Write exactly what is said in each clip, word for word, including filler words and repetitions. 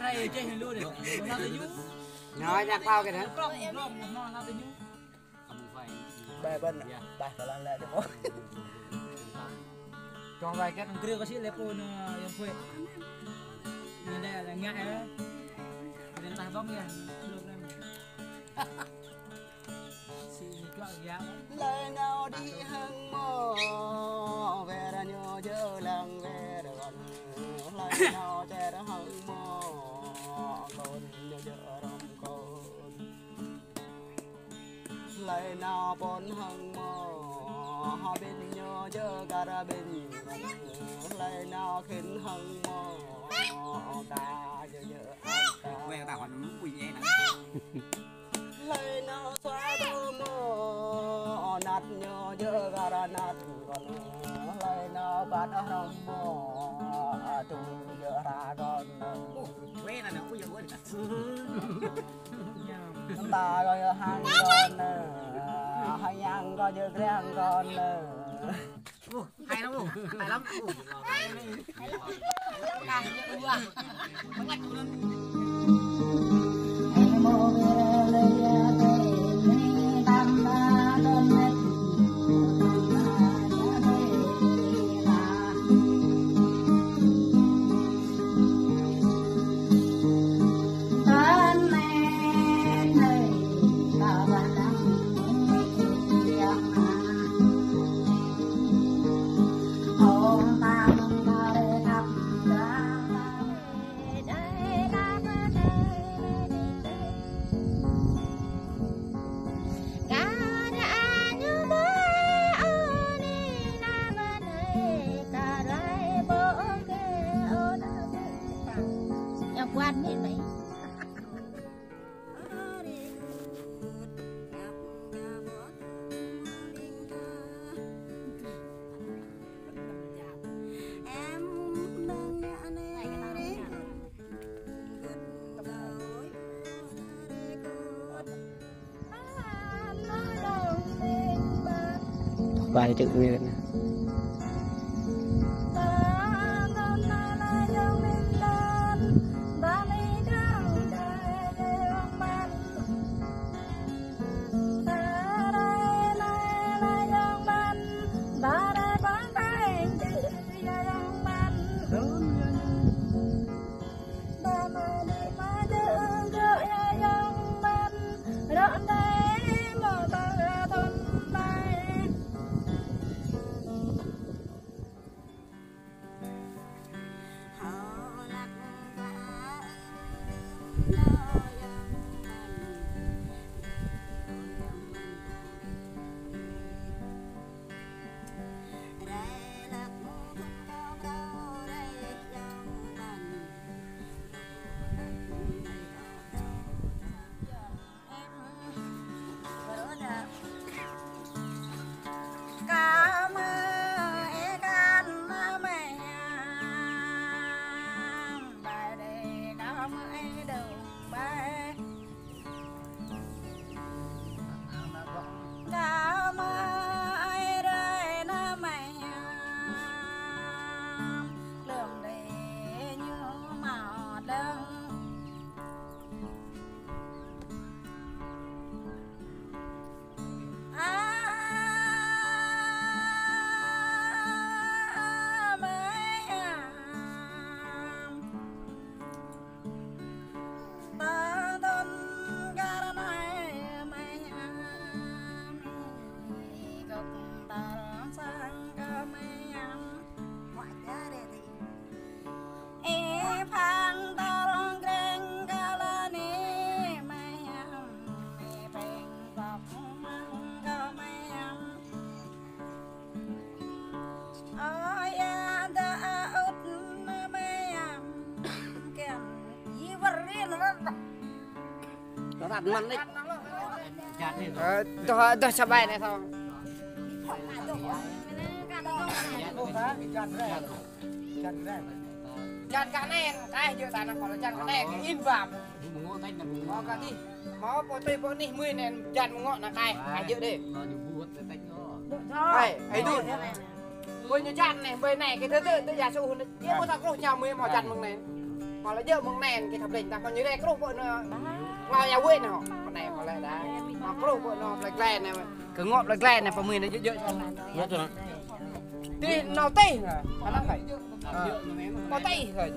Rai čeh lu deh. Nang tơ ñu. Nói nhạc phao kìa hả? Klom, klom, nang tơ ñu. Bai ƀăn. Bai kơ lăng lĕ deh. Trong vai kĕt. Krư kơ sĭ lĕ pô nơ yang phuê. Nơ lĕ ngă ơ. Kơ lĕ tah ƀong ya. Hlơi nao đĭ hăng mơ̆, wơr ñu djơ̆ lăng wơr gơ̆n. Hlơi nao čer hăng mơ̆, kơn ñu djơ̆ rŏm kơn. Hlơi nao pôn hăng mơ̆, ƀĭn ñu djơ̆ kar ƀĭn gơ̆n. Hlơi nao khĭn hăng mơ̆, ka ñu djơ̆ aka. Hlơi nao sua dơ̆ mơ̆, năt ñu djơ̆ kar năt gơ̆n. Hlơi nao ƀăt hrŏm mơ̆, čung djơ̆ hra gơ̆n. Ta gơ̆ hăng gơ̆n, hăng yang gơ̆ djơ̆ kriăng gơ̆n. Ơ, hay lắm, ơ, hay lắm. Ơ. Hay lắm. Ơ. Quan mĭn mơi. Bài chữ Việt. Ơ, dah, dah sa bai anai song. Jan kơ anai, kơ ai jơ̆ ta anai, kơ jan kơ anai, kơ in bam. Mâo kơ dih, mâo pô tui pô nih mui anai, jan mơ̆ng ngŏ anai kơ ai, kơ ai jơ̆ dih. Ai, ai dun. Mui ñu jan anai, mui anai, kơ tơ tơ, tơ ya su hun. Yơh, mâo sa kruh čar mui mâo jan mơ̆ng anai. Mâo lĕ jơ̆ mơ̆ng anai, kơ thap lĕ, ta mâo ñu lĕ kruh pô anai. Mâo ya wơ̆t anai, mâo anai, mâo lĕ dah. Mâo kruh pô anai, plek lĕ anai. Kơ ngŏ plek lĕ anai, pô mui anai jơ̆ jơ̆. Tih nao tih nè, anŭn kơi. Kơ tih kơi.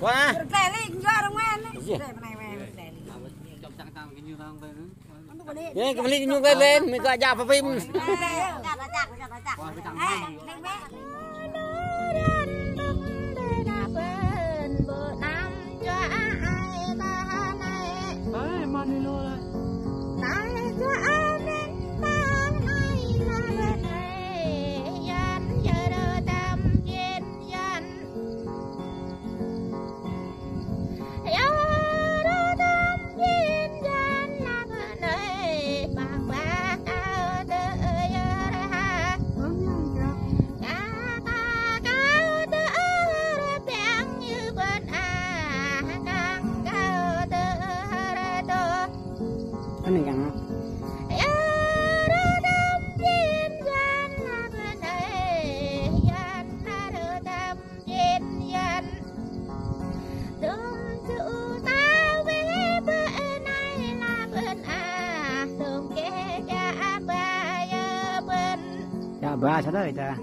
Wah. Yơh, kơ bơni ñu kơ len, mĭn kơ ajak pơpim. Anai yang. Chả ba sao đấy ta.